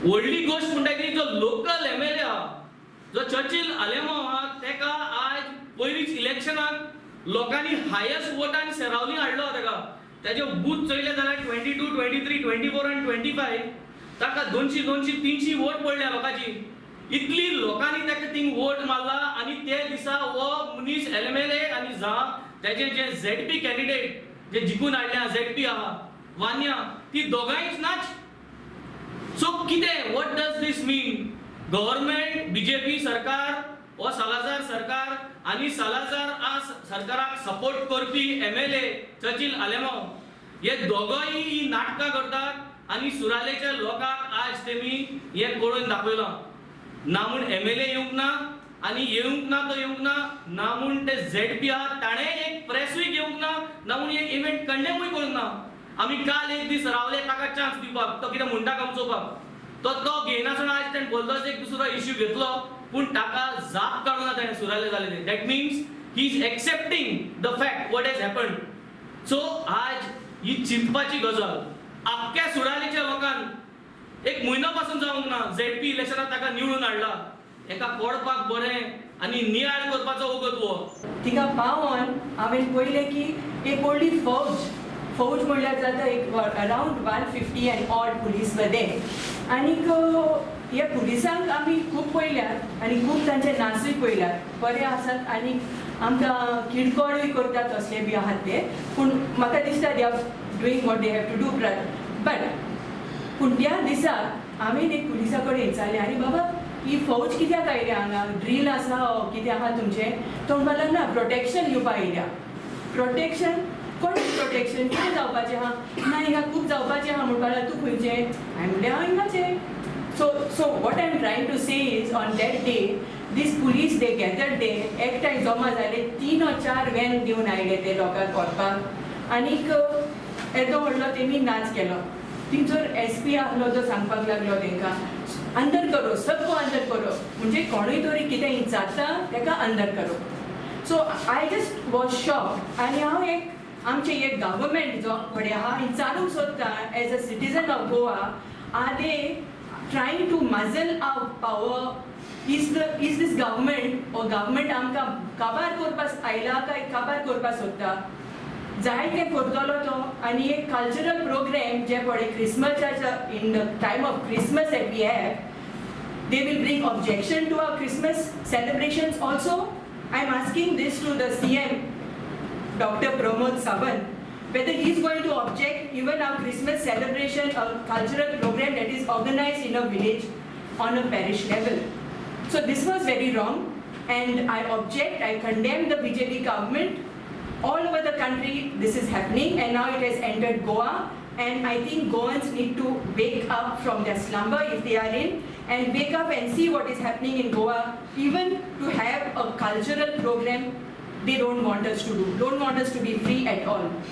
व्हडली गोश्ट म्हणटा ती जो लोकल एमएलए आहा, जो चर्चिल आलेमाव आहा, तेका आज पयलींच इलेक्शनाक लोकांनी हायस्ट वोटान सेरावली हाडलो तेका. तेजे बूथ चोयले जाल्यार 22, 23, 24 आनी 25, ताका 200 200 300 वोट पडल्या लोकांची. इतली लोकांनी ताका थिंग वोट मारला आनी ते दिसा हो मनीस एमएलए आनी जा तेजे जे झेडपी कॅन्डिडेट जे जिखून हाडल्या, झेडपी आहा वान्या, ती दोगांयच नाच. सो कितें, what does this mean? Government, BJP सरकार, हो सालाजार सरकार आनी सालाजार आज सरकाराक सपोर्ट करपी एमएलए चर्चिल आलेमाव, हे दोगोय ही नाटकां करतात आनी सुरालेच्या लोकांक आज तेमी हे कळोवन दाखयलां. ना म्हूण एमएलए येवंक ना आनी येवंक ना तो येवंक ना, ना म्हूण ते झेडपी आहा ताणें एक प्रेसूय घेवंक ना, ना म्हूण एक इव्हेंट कंडेमूय करूंक ना. आमी काल एक दीस रावले ताका चान्स दिवपाक, तो कितें म्हणटा काय चोवपाक. तो तो घेयनासतना आज तेणें बोल्दोस एक दुसरो इश्यू घेतलो, पूण ताका जाप काडूंक ना तेणें सुराले जालें तें. That means he is accepting the fact what has happened. So आज ही चिंतपाची गजाल. आख्ख्या सुरालीच्या लोकांक एक म्हयनो पासून जावंक ना, झेडपी इलेक्शनाक ताका निवडून हाडला. एका कोडपाक बरें आनी नियाळ करपाचो वगत हो. थिंगा पावोन हांवें पळयलें की एक व्हडली फौज, फौज म्हणल्यार जाता एक around 150 and odd police मध्ये. आनीक ह्या पुलिसांक आमी खूब पळयल्यात आनी खूब तांचे नासूय पळयल्यात. बरे आसात आनी आमकां किरकोळूय करतात तसले बी आहात ते, पूण म्हाका दिसता they are doing what they have to do. But पूण त्या दिसा हांवें एक पुलिसा कडेन विचारलें, "आरे बाबा, ही फौज कित्याक आयल्या हांगा? ड्रील आसा ओ कितें आहा तुमचें?" तो म्हणपाक लागलो, "ना, प्रोटेक्शन दिवपा आयल्या." प्रोटेक्शन? कोणाक प्रोटेक्शन? कितें जावपाचें आहा? "ना, हिंगा खूब जावपाचें आहा," म्हणपाक लागलो. "तूं खंयचें?" हांवें म्हणलें, "हांव हिंगाचें." So what I am trying to say is, on that day these police, they gathered, they एकठांय जमा जाले, तीन ओ चार व्हॅन घेवन आयले ते लोकांक व्हरपाक. आनीक येदो व्हडलो तेमी नाच केलो. थिंगसर एस पी आहलो, तो सांगपाक लागलो तांकां, "अंदर करो, सबको अंदर करो." म्हणजे कोणूय तरी कितें जाता ताका अंदर करो. So I just was shocked. आनी हांव एक आमचें एक गव्हर्मेंट जो फुडें आहा विचारूंक सोदता, as a citizen of Goa, are they trying to muzzle our power? Is this government or government आमकां काबार करपाक आयला काय काबार करपाक सोदता? जाय तें करतलो तो. आनी एक कल्चरल प्रोग्राम जे पळय क्रिसमसाच्या, in the time of Christmas that we have, they will bring objection to our Christmas celebrations also. I am asking this to the CM, Dr. Pramod Sawant, whether he is going to object even our Christmas celebration, a cultural program that is organized in a village on a parish level. So this was very wrong, and I object, I condemn the BJP government. All over the country this is happening, and now it has entered Goa, and I think Goans need to wake up from their slumber if they are in, and wake up and see what is happening in Goa. Even to have a cultural program, they don't want us to do, don't want us to be free at all.